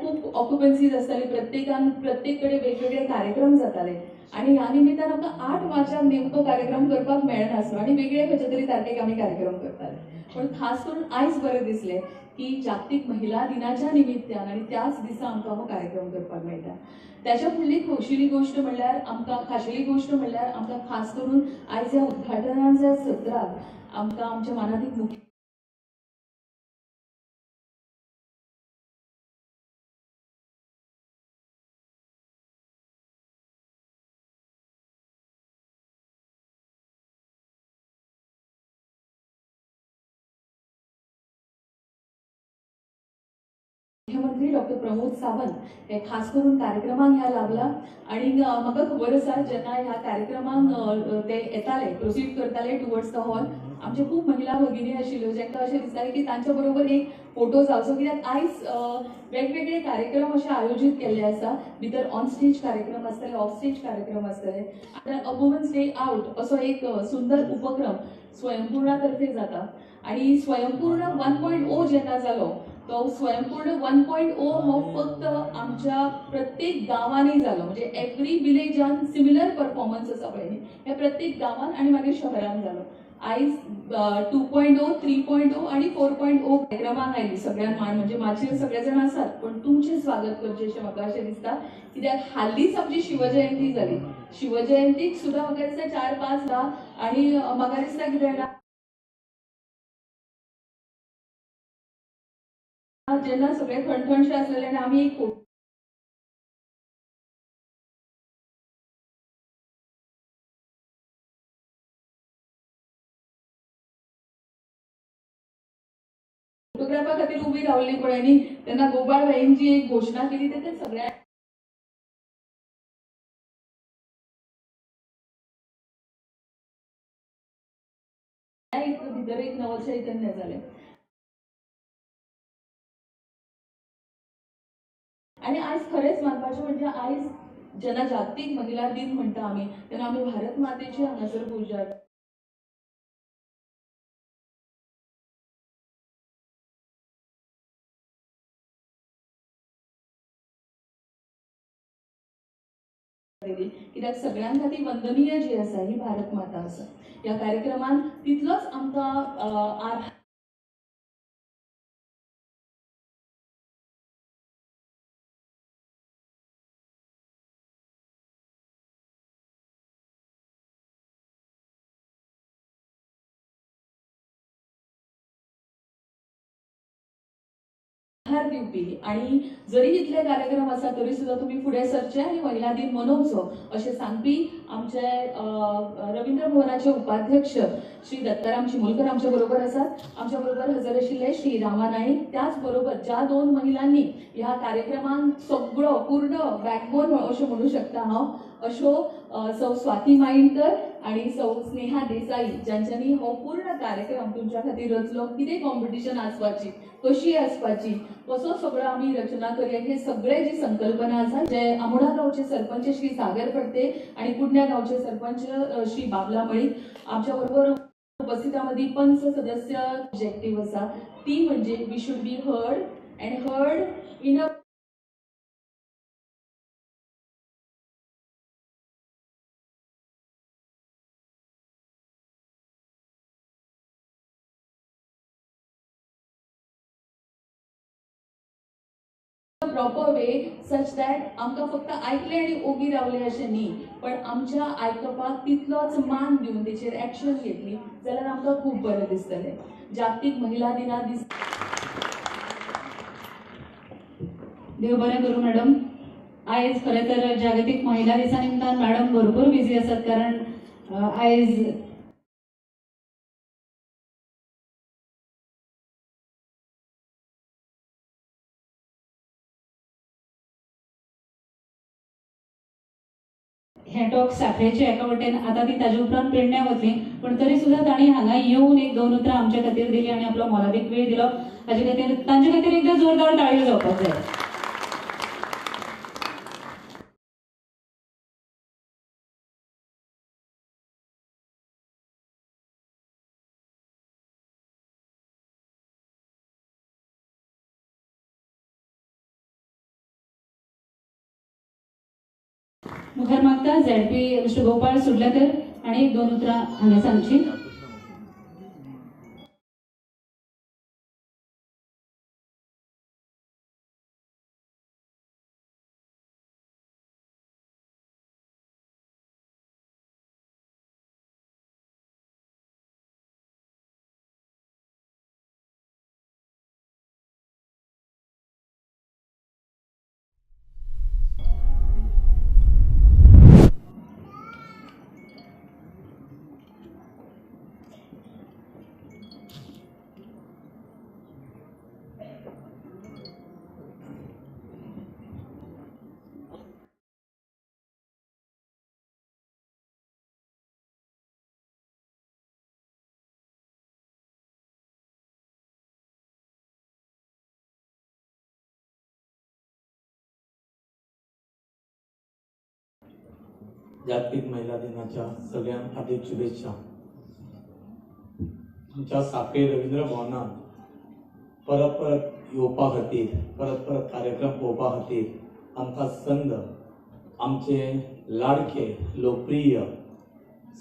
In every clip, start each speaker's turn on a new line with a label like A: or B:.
A: खूब ऑक्युपन्सीज आसताली, प्रत्येकान प्रत्येक कडेन वेगवेगळे कार्यक्रम जाताले आनी ह्या निमित्तान आमकां 8 मार्चाक नेमको कार्यक्रम करपाक मेळनासलो आनी वेगळे खंयच्या तरी तारखेक आमी कार्यक्रम करताले. पण खास करून आयज बरें दिसलें की जागतीक महिला दिनाच्या निमित्तान आनी त्याच दिसा आमकां हो कार्यक्रम करपाक मेळटा. त्याच्या फुडली खोशेली गोश्ट म्हणल्यार आमकां खाशेली गोश्ट म्हणल्यार आमकां खास करून आयज ह्या उद्घाटनाच्या सत्राक आमकां आमच्या मानादीक मुख्य मुख्यमंत्री डॉक्टर प्रमोद सावंत हे खास करून कार्यक्रमाक ह्या लाभला. आनी म्हाका खबर आसा जेन्ना ह्या कार्यक्रमाक ते येताले, प्रोसीड करताले टुवर्ड्स the hall, आमचे खूब महिला भगिनी आशिल्ल्यो जांकां अशें दिसतालें की तांच्या बरोबर एक फोटो जावचो, कित्याक आयज वेगवेगळे कार्यक्रम अशे आयोजीत केल्ले आसा. भितर ऑन स्टेज कार्यक्रम आसतले, ऑफ स्टेज कार्यक्रम आसतले. आतां अ वुमन्स डे आउट असो एक सुंदर उपक्रम स्वयंपूर्णा तर्फे जाता आनी स्वयंपूर्ण 1.0 जेन्ना जालो तो स्वयंपूर्ण 1.0 हो फक्त आमच्या प्रत्येक गांवांनी जालो, म्हणजे एवरी विलेजान सिमिलर परफॉर्मन्स आसा पळय न्ही, हे प्रत्येक गांवान आनी मागीर शहरान जालो. आयज 2.0, 3.0 आनी 4.0 कार्यक्रमांक आयली सगळ्यांक मान, म्हणजे माचयेर सगळे जाण आसात पण तुमचें स्वागत करचें अशें म्हाका अशें दिसता, कित्याक हालींच आमची शिवजयंती जाली. शिवजयंतीक सुद्दां म्हाका दिसता 4-5 लाख आनी म्हाका दिसता कितें जाणा, जेन्ना सगळे ठणठणशे आसलेले आनी आमी एक फोटोग्राफा खातीर उबी रावली पळय न्ही, तेन्ना गोपाळ भाईंची एक घोशणा केली ते सगळ्या भितर एक नवचैतन्य जालें. आनी आयज खरेंच मानपाचें म्हणजे आयज जेन्ना जागतीक महिला दिन म्हणटा आमी तेन्ना आमी भारत मातेची हांगासर पुजा केली, कित्याक सगळ्यां खातीर वंदनीय जी आसा ही भारत माता आसा. ह्या कार्यक्रमान तितलोच आमकां आधार दिवपी आनी जरी इतले कार्यक्रम आसा तरी सुद्दां तुमी फुडें सरचे आनी महिला दिन मनोवचो अशें सांगपी आमचे रवींद्र भवनाचे उपाध्यक्ष श्री दत्ताराम चिमुलकर आमच्या बरोबर आसात. आमच्या बरोबर हजर आशिल्ले श्री रामा नाईक, त्याच बरोबर ज्या 2 महिलांनी ह्या कार्यक्रमांत सगळो पूर्ण बॅकबोन अशें म्हणू शकता हांव, अश्यो सौ स्वाती माईणकर आनी सौ स्नेहा देसाई, ज्यांच्यांनी हो पूर्ण कार्यक्रम तुमच्या खातीर रचलो. कितें कॉम्पिटिशन आसपाची, कशी आसपाची, कसो सगळो आमी रचना करया, हे सगळे जी संकल्पना आसा, जे आमोणा गांवचे सरपंच श्री सागर फडते आनी कुडण्या गांवचे सरपंच श्री बाबला मळीक आमच्या बरोबर उपस्थितां पंच सदस्य ऑब्जेक्टीव आसा ती म्हणजे we should be heard and heard in a proper way such that आमकां फक्त आयकलें आनी ओगी रावलें अशें न्ही, पण आमच्या आयकपाक तितलोच मान दिवन तेचेर एक्शन घेतली जाल्यार आमकां खूब बरें दिसतलें. जागतीक महिला दिना दीस
B: देव बरें करूं मॅडम. आयज खरें तर जागतीक महिला दिसा निमतान मॅडम भरपूर बिझी आसात, कारण आयज हे टॉक साखळेचे एका वटेन आतां ती ताजे उपरांत पेडण्या वतली, पण तरी सुद्दां तांणी हांगा येवन एक 2 उतरां आमचे खातीर दिली आनी आपलो मोलादीक वेळ दिलो, हाजे खातीर तांचे खातीर एकदां जोरदार टाळयो जावपाक जाय. मुखार मागता झेडपी मिस्टर गोपाळ सुर्लेकर आनी एक दोन उतरां हांगा सांगची.
C: जागतिक महिला दिनाच्या सगळ्यांक हार्दिक शुभेच्छा. आमच्या साखळी रवींद्र भवनात परत परत येवपा खातीर, परत परत कार्यक्रम पळोवपा खातीर आमकां संद आमचे लाडके लोकप्रिय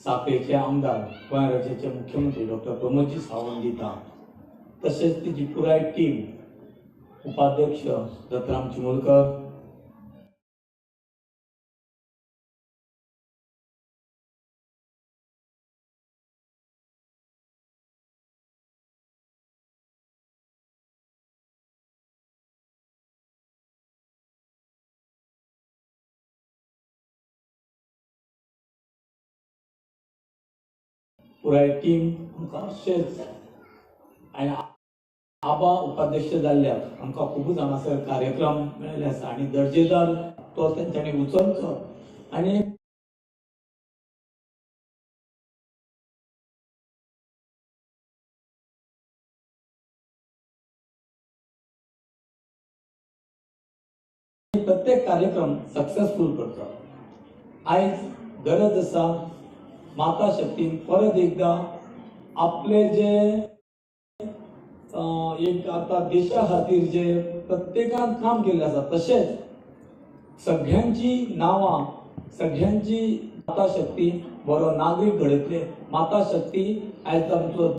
C: साखळेचे आमदार गोंय राज्याचे मुख्यमंत्री डॉक्टर प्रमोदजी सावंत दिता. तशेंच तिची पुराय टीम, उपाध्यक्ष दत्तराम चिमुलकर, पुराय टीम आमकां अशेंच आनी आबा उपाध्यक्ष जाल्ल्याक आमकां खुबूच हांगासर कार्यक्रम मेळिल्ले आसा आनी दर्जेदार तो तेंच्यांनी उचलचो आनी प्रत्येक कार्यक्रम सक्सेसफूल करचो. आयज गरज आसा माता शक्तीन परत एकदा आपले जे एक आता देशा खातीर जे प्रत्येकान काम केल्लें आसा, तशेंच सगळ्यांची नांवां, सगळ्यांची माता शक्ती बरो नागरीक घडयतले. माता शक्ती आयज आमचो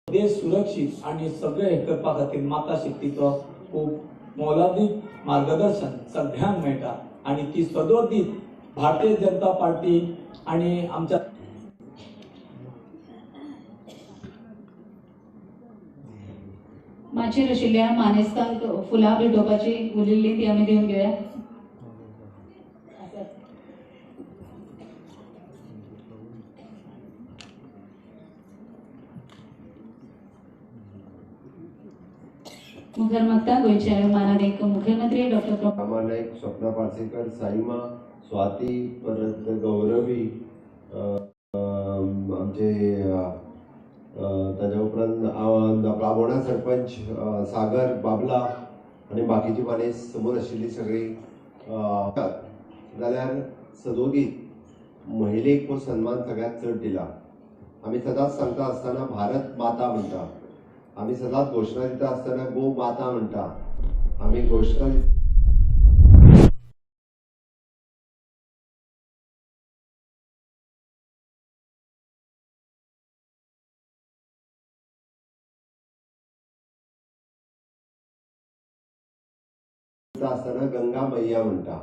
C: देश सुरक्षीत आनी सगळे हे करपा खातीर माता शक्तीचो खूब मोलादीक मार्गदर्शन सगळ्यांक मेळटा आनी ती सदोदीत भारतीय जनता पार्टी आनी आमच्या
B: माचयेर आशिल्ल्या मानेस्तांक फुलां भेटोवपाची उरिल्ली ती आमी दिवन घेवया. मुखार मागता गोंयचे मानादीक मुख्यमंत्री डॉक्टर
D: रामा नाईक, स्वप्ना पार्सेकर, साईमा, स्वाती, परत गौरवी, आमचे ताज्या उपरांत आमोणा सरपंच सागर बाबला आनी बाकीची मानेस समोर आशिल्ली सगळी. जाल्यार सदोदीत महिलेक हो सन्मान सगळ्यांत चड दिला. आमी सदांच सांगता आसतना भारत माता म्हणटा, आमी सदांच घोशणा दिता आसतना गो माता म्हणटा, आमी घोशणा दिता आसतना गंगा मैया म्हणटा.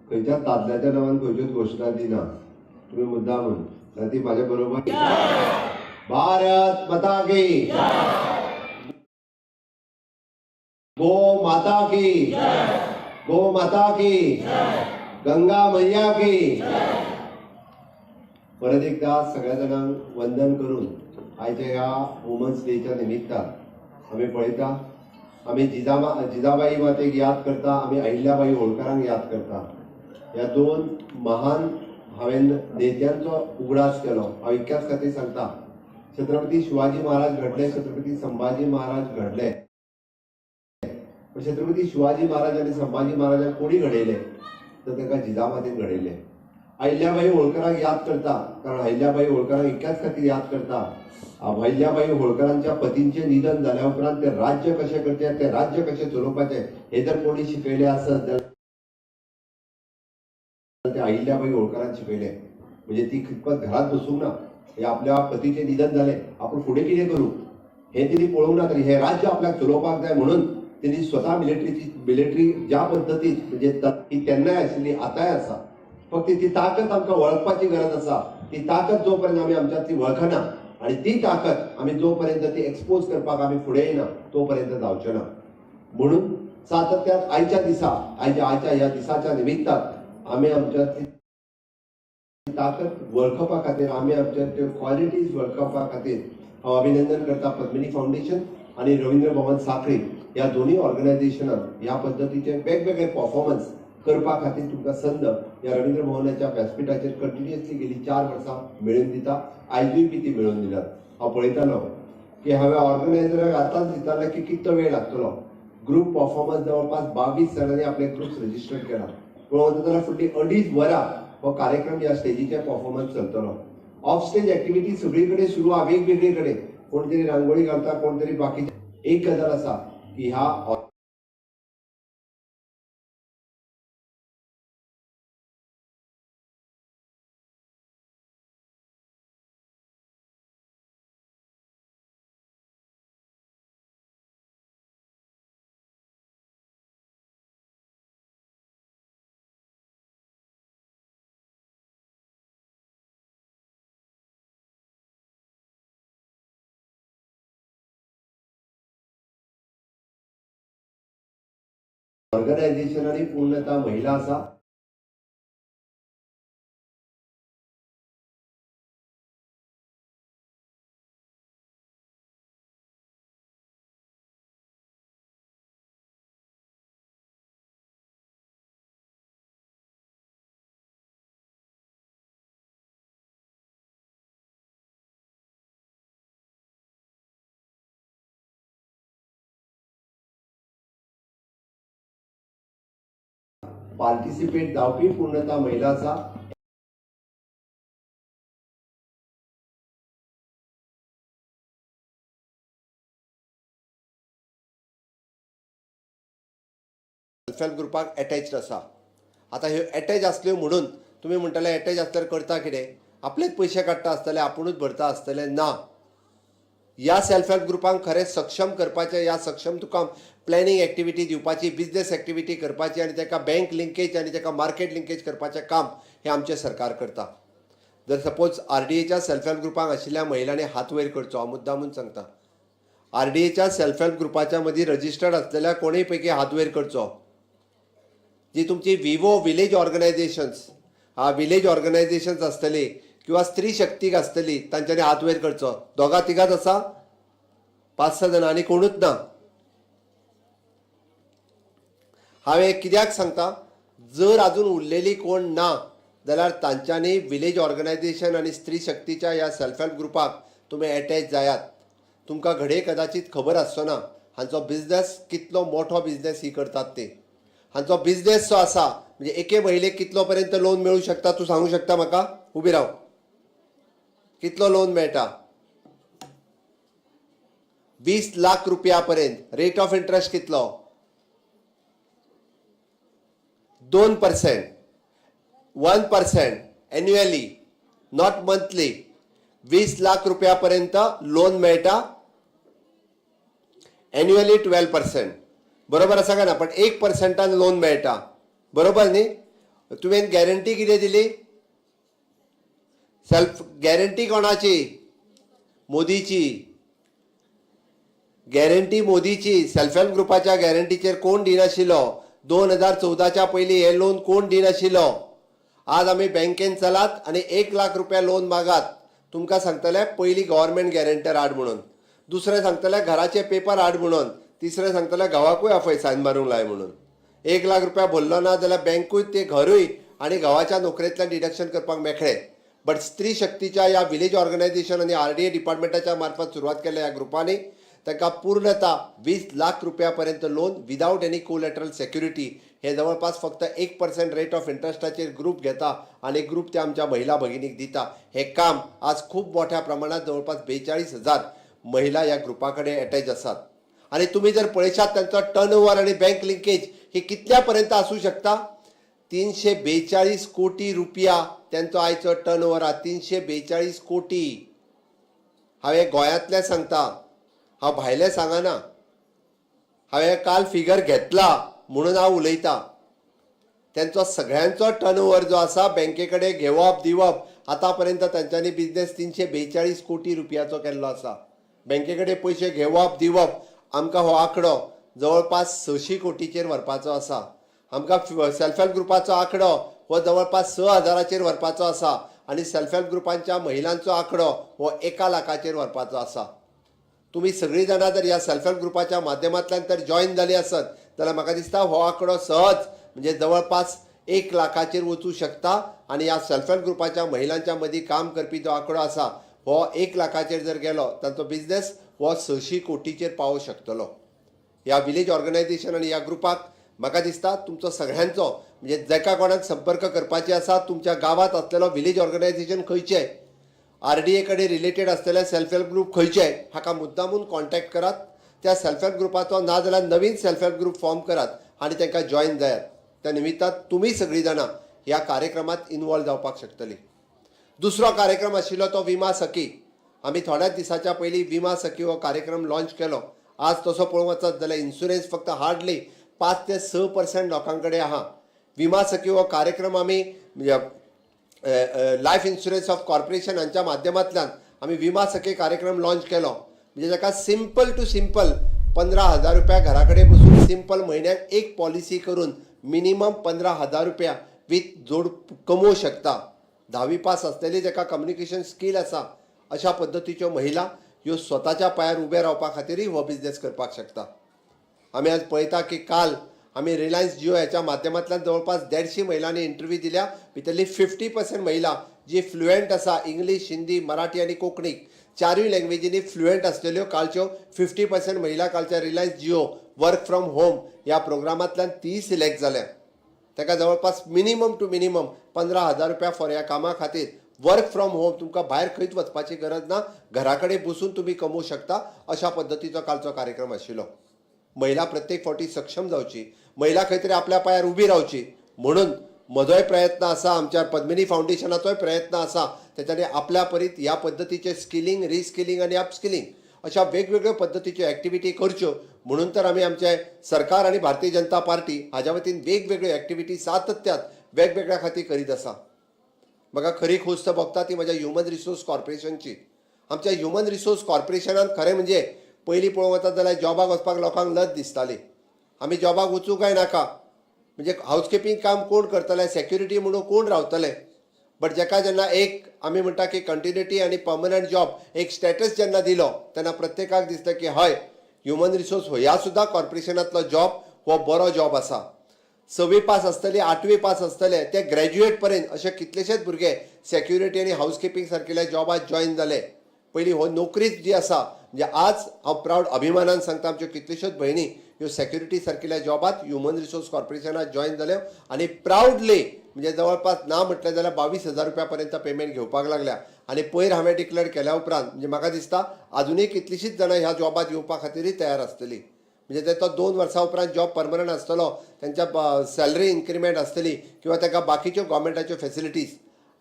D: खंयच्याच दादल्याच्या नांवान खंयच्योच घोशणा दिना तुमी मुद्दा म्हूण ती म्हाज्या बरोबर. भारत माता की, गो माता की, गो माता की, गंगा मैया की. परत एकदा सगळ्या जाणांक वंदन करून आयच्या ह्या वुमन्स डेच्या निमित्तान आमी पळयता, आमी जिजाबाई मातेक याद करता, आमी अहिल्याबाई होळकरांक याद करता. ह्या दोन महान हांवें नेत्यांचो उगडास केलो. हांव इतक्याच खातीर सांगता, छत्रपती शिवाजी महाराज घडले, छत्रपती संभाजी महाराज घडले, पण छत्रपती शिवाजी महाराज आनी संभाजी महाराजांक कोणी घडयले? तर तांकां जिजामातेन घडयल्ले. अहिल्याबाई होळकरांक याद करता, कारण अहिल्याबाई होळकरांक इतक्याच खातीर याद करता, अहिल्याबाई होळकरांच्या पतींचें निधन जाल्या उपरांत ते राज्य कशें करचें, ते राज्य कशें चलोवपाचें हें जर कोणी शिकयलें आसत जाल्यार ते अहिल्याबाई होळकरान शिकयलें. म्हणजे ती खितपत घरात बसूंक ना, हे आपल्या पतीचें निधन जालें आपूण फुडें कितें करूं हें तिणी पळोवंक ना, तरी हें राज्य आपल्याक चलोवपाक जाय म्हणून तिणी स्वता मिलिटरी ज्या पद्दतीन, म्हणजे ती तेन्नाय आशिल्ली आतांय आसा, फक्त ती ताकद आमकां वळखपाची गरज आसा. ती ताकद जो पर्यंत आमी आमच्यांतली वळखना आनी ती ताकद आमी जो पर्यंत ती एक्सपोज करपाक आमी फुडें येना तो पर्यंत जावचें ना. म्हणून सातत्यान आयच्या दिसा, आयच्या ह्या दिसाच्या निमित्तान आमी आमच्यांतली ताकद वळखपा खातीर, आमी आमच्या त्यो क्वॉलिटीज वळखपा खातीर हांव अभिनंदन करता पद्मिनी फावंडेशन आनी रवींद्र भवन साखळी ह्या दोनूय ऑर्गनायझेशनान ह्या पद्दतीचे वेगवेगळे परफॉर्मन्स करपा खातीर तुमकां संद ह्या रवींद्र भवनाच्या व्यासपिठाचेर कंटिन्युअसली गेली 4 वर्सां मेळून दिता, आयजूय बी ती मेळून दिल्यात. हांव पळयतालो की हांवें ऑर्गनायझराक आतांच दितालें की कितलो वेळ लागतलो. ग्रूप परफॉर्मन्स जवळपास 22 जाणांनी आपले ग्रुप्स रजिस्टर केला. पळोवंक वता जाल्यार फुडली 2.5 वरां हो कार्यक्रम ह्या स्टेजीचे परफॉर्मन्स चलतलो. ऑफ स्टेज एक्टिविटी सगळी कडेन सुरू आहा, वेगवेगळे कडेन कोण तरी रांगोळी घालता, कोण तरी बाकीचे. एक गजाल आसा की ह्या ऑर्गनायझेशनांनी पूर्णतः महिला आसा. पार्टिसिपेट जावपी पूर्णतः महिला आसा. सेल्फ हेल्प ग्रुपाक एटॅच्ड आसा. आतां ह्यो एटॅच आसल्यो म्हणून तुमी म्हणटले एटॅच आसल्यार करता कितें, आपलेच पयशे काडटा आसतले, आपुणूच भरता आसतले. ना, ह्या सेल्फ हेल्प ग्रुपांक खरें सक्षम करपाचें, ह्या सक्षम तुका प्लॅनिंग एक्टिविटी दिवपाची, बिजनेस एक्टिविटी करपाची आनी ताका बँक लिंकेज आनी ताका मार्केट लिंकेज करपाचें काम हें आमचें सरकार करता. जर सपोज आरडीएच्या सेल्फ हेल्प ग्रुपांक आशिल्ल्या महिलांनी हात वयर करचो, हांव मुद्दामून सांगता, आरडीएच्या सेल्फ हेल्प ग्रुपाच्या मदीं रजिस्टर्ड आसलेल्या कोणूय पैकी हात वयर करचो. जी तुमची विवो विलेज ऑर्गनायझेशन्स हा विलेज ऑर्गनायझेशन्स आसतली किंवा स्त्री शक्तीक आसतली तांच्यांनी हात वयर करचो. दोगा तिगाच आसा, 5-6 जाणां आनी कोणूच ना. हांवें कित्याक सांगता, जर अजून उरलेली कोण ना जाल्यार तांच्यांनी विलेज ऑर्गनायझेशन आनी स्त्री शक्तीच्या ह्या सेल्फ हेल्प ग्रुपाक तुमी एटॅच जायात. तुमकां घडये कदाचीत खबर आसचो ना हांचो बिजनेस कितलो मोठो बिजनेस ही करतात ते. हांचो बिजनेस जो आसा म्हणजे एके महिलेक कितलो पर्यंत लोन मेळूं शकता तूं सांगूं शकता म्हाका? उबी राव, कितलो लोन मेळटा? 20 लाख रुपया पर्यंत. रेट ऑफ इंट्रस्ट कितलो? 2%, 1% एन्युअली, not monthly. 20 lakh रुपया पर्यंत लोन मेळटा एन्युअली 12%, बरोबर आसा काय ना? पण 1% लोन मेळटा, बरोबर न्ही? तुवें गॅरंटी कितें दिली? सेल्फ गॅरंटी कोणाची? मोदीची गॅरंटी. मोदीची सेल्फ हेल्प ग्रुपाच्या गॅरंटीचेर कोण दिनाशिल्लो? 2014च्या पयलीं हें लोन कोण दिनाशिल्लो? आज आमी बँकेन चलात आनी 1 लाख रुपया लोन मागात, तुमकां सांगतले पयलीं गव्हर्मेंट गॅरंटर हाड म्हणून, दुसरें सांगतले घराचे पेपर हाड म्हणून, तिसरें सांगतले घोवाकूय आफय सायन मारूंक लाय म्हणून. 1 लाख रुपया भरलो ना जाल्यार बँकूय ते घरूय आनी घोवाच्या नोकरेंतल्यान डिडक्शन करपाक मेकळे. बट स्त्री शक्तीच्या ह्या विलेज ऑर्गनायझेशन आनी आरडीए डिपार्टमेंटाच्या मार्फत सुरवात केल्ल्या ह्या ग्रुपांनी तांकां पूर्णता 20 लाख रुपया पर्यंत loan without any collateral security हे जवळपास फक्त 1% रेट ऑफ इंट्रस्टाचेर ग्रूप घेता आनी ग्रूप ते आमच्या महिला भगिनीक दिता. हें काम आज खूब मोठ्या प्रमाणात जवळपास 42,000 महिला ह्या ग्रुपा कडेन एटॅच आसात. आनी तुमी जर पळयशात तांचो टर्न ओवर आनी बँक लिंकेज ही कितल्या पर्यंत आसूं शकता, 342 कोटी रुपया त्यांचो आयचो टर्न ओवर आहा, 342 कोटी. हांवें गोंयांतलें सांगता, हांव भायलें सांगना. हांवें काल फिगर घेतला म्हणून हांव उलयतां. त्यांचो सगळ्यांचो टर्न ओवर जो आसा बँके कडेन घेवप दिवप आतां पर्यंत तांच्यांनी बिजनेस 342 कोटी रुपयाचो केल्लो आसा. बँके कडेन पयशे घेवप दिवप आमकां हो आंकडो जवळपास 600 कोटीचेर व्हरपाचो आसा. आमकां सेल्फ हेल्प ग्रुपाचो आंकडो हो जवळपास 6,000चेर व्हरपाचो आसा आनी सेल्फ हेल्प ग्रुपांच्या महिलांचो आंकडो हो 1 लाखाचेर व्हरपाचो आसा. तुमी सगळीं जाणां जर ह्या सेल्फ हेल्प ग्रुपाच्या माध्यमांतल्यान तर जॉयन जाली आसत जाल्यार म्हाका दिसता हो आंकडो सहज म्हणजे जवळपास 1 लाखाचेर वचूं शकता. आनी ह्या सेल्फ हेल्प ग्रुपाच्या महिलांच्या मदीं काम करपी जो आंकडो आसा हो 1 लाखाचेर जर गेलो तांचो बिजनेस हो 600 कोटीचेर पावोंक शकतलो. ह्या विलेज ऑर्गनायझेशन आनी ह्या ग्रुपाक म्हाका दिसता तुमचो सगळ्यांचो म्हणजे जाका कोणाक संपर्क करपाचे आसा तुमच्या गांवांत आसलेलो विलेज ऑर्गनायझेशन खंयचें, आर डी ए कडेन रिलेटेड आसलेले सेल्फ हेल्प ग्रूप खंयचे, हाका मुद्दामून कॉन्टॅक्ट करात. त्या सेल्फ हेल्प ग्रुपाचो ना जाल्यार नवीन सेल्फ हेल्प ग्रूप फॉर्म करात आनी तांकां जॉयन जायात. त्या निमित्तान तुमी सगळीं जाणां ह्या कार्यक्रमात इनवॉल्व जावपाक शकतली. दुसरो कार्यक्रम आशिल्लो तो विमा सखी. आमी थोड्याच दिसाच्या पयलीं विमा सखी हो कार्यक्रम लॉन्च केलो. आज तसो पळोवंक वचत जाल्यार इन्शुरन्स फक्त हार्डली 5 ते 6% लोकां कडेन आहा. विमा सखी हो कार्यक्रम आमी लायफ इन्शुरन्स ऑफ कॉर्पोरेशन हांच्या माध्यमांतल्यान आमी विमा सखी कार्यक्रम लॉन्च केलो. म्हणजे ताका सिंपल टू सिंपल 15,000 रुपया घरा कडेन बसून सिंपल म्हयन्याक एक पॉलिसी करून मिनिमम 15,000 रुपया वीथ जोड कमोवंक शकता. 10वी पास आसलेली, जाका कम्युनिकेशन स्कील आसा, अशा पद्दतीच्यो महिला ह्यो स्वताच्या पांयार उबे रावपा खातीरय हो बिजनेस करपाक शकता. आमी आज पळयता की काल आमी रिलायन्स जिओ ह्याच्या माध्यमांतल्यान जवळपास 150 महिलांनी इंटरव्यू दिल्या. भितरली 50% महिला जी फ्लुएंट आसा इंग्लीश, हिंदी, मराठी आनी कोंकणी चारूय लँग्वेजींनी फ्लुएंट आसलेल्यो कालच्यो 50% महिला कालच्या Reliance Jio work from home ह्या प्रोग्रामांतल्यान ती सिलेक्ट जाल्या. ताका जवळपास मिनिमम टू मिनिमम 15,000 रुपया फॉर ह्या कामा खातीर वर्क फ्रॉम होम, तुमकां भायर खंयच वचपाची गरज ना, घरा कडेन बसून तुमी कमोवंक शकता अशा पद्दतीचो कालचो कार्यक्रम आशिल्लो. महिला प्रत्येक फावटी सक्षम जावची, महिला खंय तरी आपल्या पांयार उबी रावची म्हणून म्हजोय प्रयत्न आसा, आमच्या पद्मिनी फावंडेशनाचोय प्रयत्न आसा. तेच्यांनी आपल्या परीत ह्या पद्दतीचे स्किलिंग, रिस्किलिंग आनी अपस्किलिंग अशा वेगवेगळ्यो पद्दतीच्यो एक्टिविटी करच्यो म्हणून तर आमी आमचे सरकार आनी भारतीय जनता पार्टी हाज्या वतीन वेगवेगळ्यो एक्टिविटी सातत्यात वेगवेगळ्या खातीर करीत आसा. म्हाका खरी खोस भोगता ती म्हज्या ह्युमन रिसोर्स कॉर्पोरेशनची. आमच्या ह्युमन रिसोर्स कॉर्पोरेशनान खरें म्हणजे पयलीं पळोवंक वचत जाल्यार जॉबाक वचपाक लोकांक लज दिसताली. आमी जॉबाक वचूं काय नाका, म्हणजे हावसकिपींग काम कोण करतले, सेक्युरिटी म्हणून कोण रावतले. बट जेका जेन्ना एक आमी म्हणटा की कंटिन्युटी आनी पर्मनंट जॉब एक स्टेटस जेन्ना दिलो तेन्ना प्रत्येकाक दिसलें की हय, ह्युमन रिसोर्स ह्या सुद्दां कॉर्पोरेशनांतलो जॉब हो बरो जॉब आसा. 6वी पास आसतले, 8वी पास आसतले ते ग्रॅज्युएट पर्यंत अशे कितलेशेच भुरगे सेक्युरिटी आनी हावसकिपींग सारकिल्या जॉबात जॉयन जाले. पयलीं हो नोकरीच जी आसा, म्हणजे आज हांव प्रावड अभिमानान सांगता, आमच्यो कितल्योश्योच भयणी ह्यो सेक्युरिटी सारकिल्या जॉबात ह्युमन रिसोर्स कॉर्पोरेशनात जॉयन जाल्यो आनी प्रावडली म्हणजे जवळपास ना म्हटलें जाल्यार 22,000 रुपया पर्यंत पेमेंट घेवपाक लागल्या. आनी पयर हांवें डिक्लेअर केल्या उपरांत म्हणजे म्हाका दिसता आजुनूय कितलींशींच जाणां ह्या जॉबात येवपा खातीरय तयार आसतली. म्हणजे तो 2 वर्सां उपरांत जॉब परमनंट आसतलो, तेंच्या सॅलरी इन्क्रिमेंट आसतली किंवा ताका बाकीच्यो गव्हर्मेंटाच्यो फेसिलिटीज.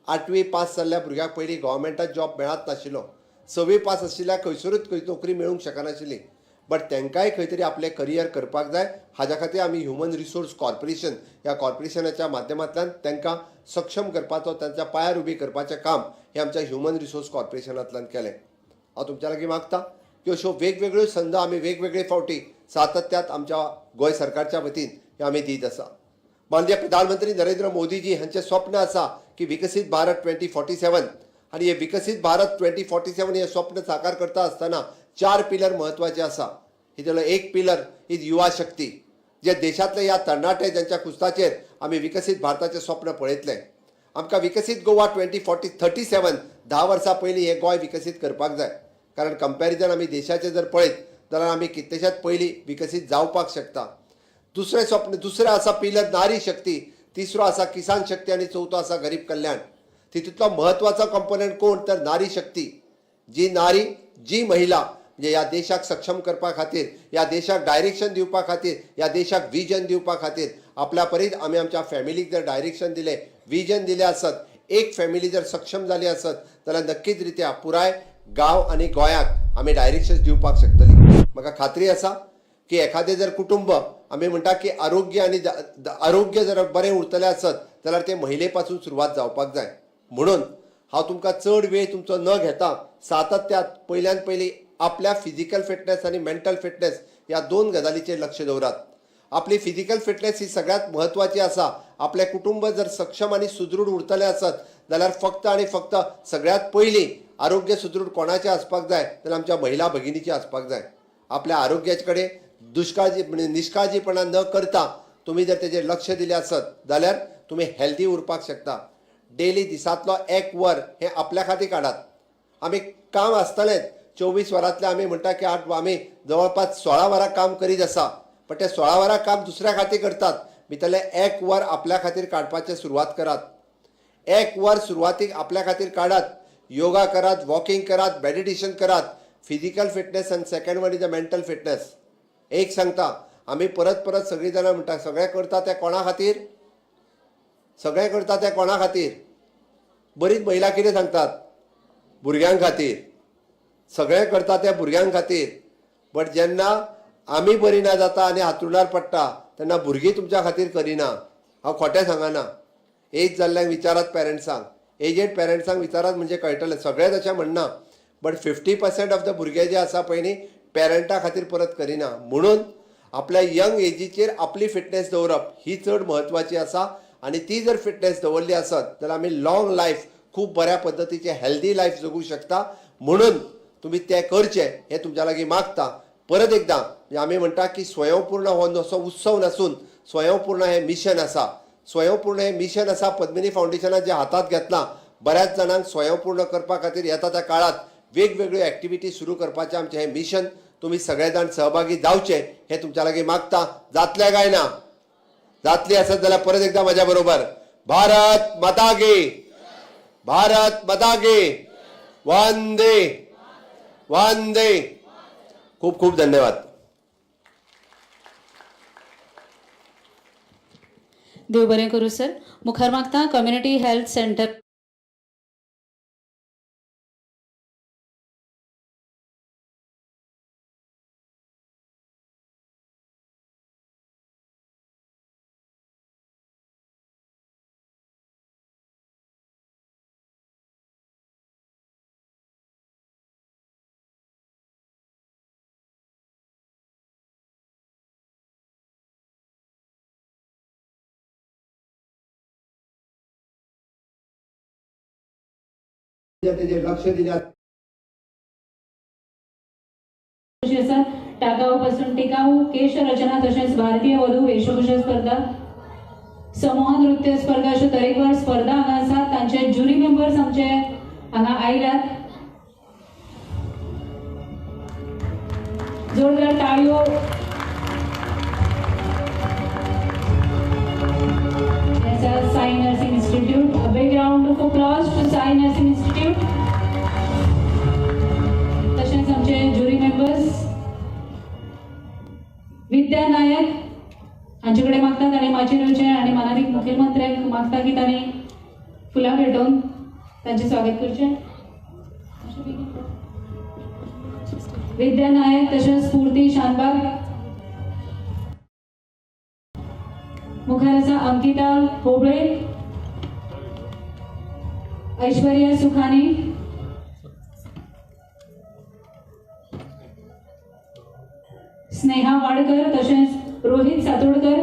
D: 8वी पास जाल्ल्या भुरग्याक पयलीं गव्हर्मेंटात जॉब मेळत नाशिल्लो. 6वी पास आशिल्ल्या खंयसरूच खंय नोकरी मेळूंक शकनाशिल्ली. बट तांकांय खंय तरी आपलें करियर करपाक जाय, हाज्या खातीर आमी ह्युमन रिसोर्स कॉर्पोरेशन ह्या कॉर्पोरेशनाच्या माध्यमांतल्यान तांकां सक्षम करपाचो, तांच्या पांयार उबी करपाचें काम हें आमच्या ह्युमन रिसोर्स कॉर्पोरेशनांतल्यान केलें. हांव तुमच्या लागीं मागता की अश्यो वेगवेगळ्यो संद आमी वेगवेगळे फावटी सातत्यात आमच्या गोंय सरकारच्या वतीन ह्यो आमी दीत आसा. माननीय प्रधानमंत्री नरेंद्र मोदीजी हांचें स्वप्न आसा की विकसीत भारत 2047 आनी हे विकसीत भारत 2047 हे स्वप्न साकार करता आसतना चार पिलर म्हत्वाचे आसा. हितूंतलो एक पिलर is युवा शक्ती, जे देशांतले ह्या तरणाटे ज्यांच्या खुस्ताचेर आमी विकसीत भारताचें स्वप्न पळयतले. आमकां विकसीत गोवा 2040-37, 10 वर्सां पयलीं हें गोंय विकसीत करपाक जाय, कारण कंपॅरिजन आमी देशाचें जर पळयत जाल्यार आमी कितलेश्याच पयलीं विकसीत जावपाक शकता. दुसरें स्वप्न दुसरें आसा पिलर नारी शक्ती, तिसरो आसा किसान शक्ती आनी चवथो आसा गरीब कल्याण. तितूंतलो म्हत्वाचो कंपोनंट कोण तर नारी शक्ती. जी नारी, जी महिला म्हणजे ह्या देशाक सक्षम करपा खातीर, ह्या देशाक डायरेक्शन दिवपा खातीर, ह्या देशाक विजन दिवपा खातीर आपल्या परीत आमी आमच्या फॅमिलीक जर डायरेक्शन दिलें, विजन दिलें आसत, एक फॅमिली जर सक्षम जाली आसत जाल्यार नक्कीच रित्या पुराय गांव आनी गोंयाक आमी डायरेक्शन दिवपाक शकतली. म्हाका खात्री आसा की एखादें जर कुटुंब आमी म्हणटा की आरोग्य आनी आरोग्य जर बरें उरतलें आसत जाल्यार तें महिले पासून सुरवात जावपाक जाय. म्हणून हांव तुमकां चड वेळ तुमचो न घेता सातत्यात पयल्यान पयलीं आपल्या फिजिकल फिटनेस आनी मेंटल फिटनेस ह्या दोन गजालीचेर लक्ष दवरात. आपली फिजिकल फिटनेस ही सगळ्यांत म्हत्वाची आसा. आपलें कुटुंब जर सक्षम आनी सुदृढ उरतलें आसत जाल्यार फक्त आनी फक्त सगळ्यांत पयलीं आरोग्य सुदृढ कोणाचें आसपाक जाय जाल्यार आमच्या महिला भगिनीचें आसपाक जाय. आपल्या आरोग्याचे कडेन दुष्काळजी म्हणजे निष्काळजीपणा न करता तुमी जर तेजेर लक्ष दिलें आसत जाल्यार तुमी हेल्दी उरपाक शकता. डेली दिसांतलो एक वर हें आपल्या खातीर काडात. आमी काम आसतलेंच, 24 वरांतलें आमी म्हणटा की आठ आमी जवळपास 16 वरां काम करीत आसा, पण ते 16 वरां काम दुसऱ्या खातीर करतात. भितरलें एक वर आपल्या खातीर काडपाचें सुरवात करात. एक वर सुरवातीक आपल्या खातीर काडात, योगा करात, वॉकिंग करात, मेडिटेशन करात. फिजिकल फिटनेस आनी second one is a mental fitness. एक सांगता, आमी परत परत सगळीं जाणां म्हणटा सगळें करता तें कोणा खातीर, सगळें करता तें कोणा खातीर. बरीच महिला कितें सांगतात, भुरग्यां खातीर सगळें करता तें भुरग्यां खातीर. बट जेन्ना आमी बरी ना जाता आनी हातरुणार पडटा तेन्ना भुरगीं तुमच्या खातीर करिना. हांव खोटें सांगना. एज जाल्ल्यांक विचारात, पेरंट्सांक, एजेड पेरंट्सांक विचारात म्हणजे कळटलें. सगळें तशें म्हणना, बट 50% ऑफ the भुरगे जे आसा पळय न्ही पेरंटा खातीर परत करिना. म्हणून आपल्या यंग एजीचेर आपली फिटनेस दवरप ही चड म्हत्वाची आसा. आनी ती जर फिटनेस दवरली आसत जाल्यार आमी लॉंग लायफ खूब बऱ्या पद्दतीचें हेल्दी लायफ जगूं शकता. म्हणून तुमी तें करचें हें तुमच्या लागीं मागता. परत एकदां म्हणजे आमी म्हणटा की स्वयंपूर्ण हो असो उत्सव नासून स्वयंपूर्ण हें मिशन आसा. स्वयंपूर्ण हें मिशन आसा. पद्मिनी फावंडेशनान जें हातांत घेतलां बऱ्याच जाणांक स्वयंपूर्ण करपा खातीर येता त्या काळांत वेगवेगळ्यो एक्टिविटी सुरू करपाचें आमचें हें मिशन. तुमी सगळे जाण सहभागी जावचे हें तुमच्या लागीं मागता. जातलें काय ना? जातली आसत जाल्यार परत एकदां म्हज्या बरोबर भारत माता की, भारत माता की, वंदे वंदे. खूब खूब धन्यवाद.
B: देव बरें करूं सर. मुखार मागता कम्युनिटी हेल्थ सेंटर
D: तेजेर लक्ष दिल्यार
B: आसा. टाकाऊ पासून टिकाऊ केश रचना तशेंच भारतीय वधू वेशभूषा स्पर्धा, समूह नृत्य स्पर्धा अश्यो तरेकवार स्पर्धा हांगा आसात. तांचे ज्युरी मेंबर्स आमचे हांगा आयल्यात. जोरदार टाळयो. Sai Nursing Institute. A big round of applause to Sai Nursing Institute. तशेंच आमचे ज्युरी मेंबर्स विद्या नायक हांचे कडेन मागतात आनी माचयेर येवचें आनी मानादीक मुखेलमंत्र्यांक मागता की तांणी फुलां भेटोवन तांचें स्वागत करचें. विद्या नायक तशेंच स्फूर्ती शानबाग. मुखार आसा अंकिता होबळे, ऐश्वर्या सुखानी, स्नेहा वाडकर तशेंच रोहित सातोडकर.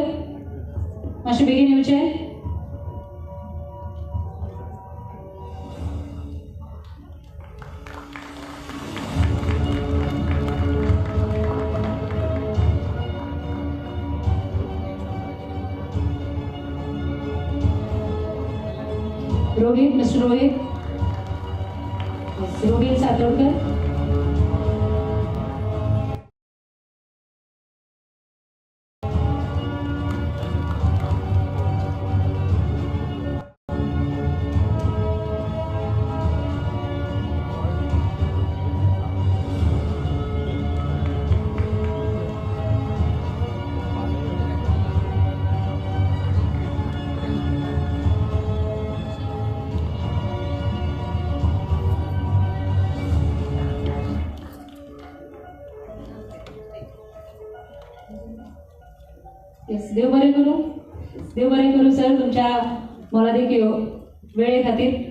B: मातशें बेगीन येवचें. रोहित, मिस्टर रोहित, रोहित सातोडकर. येस, देव बरें करूं, देव बरें करूं सर तुमच्या मोलादीक वेळे खातीर.